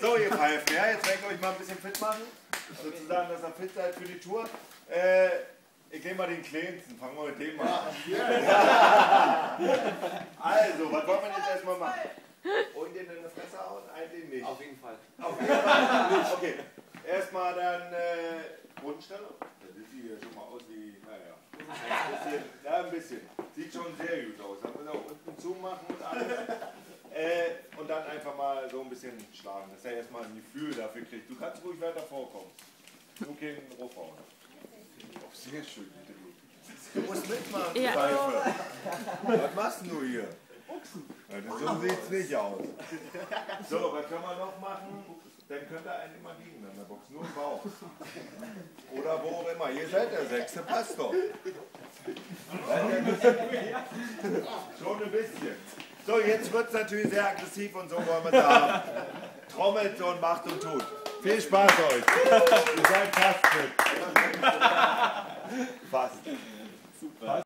So, ihr Pfeifen, ja, jetzt werde ich euch mal ein bisschen fit machen. Sozusagen, dass ihr fit seid für die Tour. Ich nehme mal den Kleinsten, fangen wir mit dem mal an. Ja. Also, was wollen wir jetzt erstmal machen? Und den in die Fresse hauen? Eigentlich nicht. Auf jeden Fall. Auf jeden Fall nicht. Okay. Erstmal dann Grundstellung. Da sieht sie ja schon mal aus wie, naja. Ein bisschen, ja, ein bisschen. Sieht schon sehr gut aus. Dann müssen wir auch unten zumachen und alles. Und dann einfach mal so ein bisschen schlagen, dass er erstmal ein Gefühl dafür kriegt. Du kannst ruhig weiter vorkommen. Du keinen Rufhauen. Auch sehr schön gedreht. Du musst mitmachen, Ja. Pfeife. Was machst denn du hier? Ja, so sieht's nicht aus. So, was können wir noch machen? Dann könnt ihr einen immer liegen an der Box, nur im Bauch. Oder wo auch immer. Ihr seid der Sechste, passt doch. Schon ein bisschen. So, jetzt wird es natürlich sehr aggressiv und so wollen wir es haben. Trommelt und macht und tut. Viel Spaß euch. Ihr seid fast fit. Fast. Super.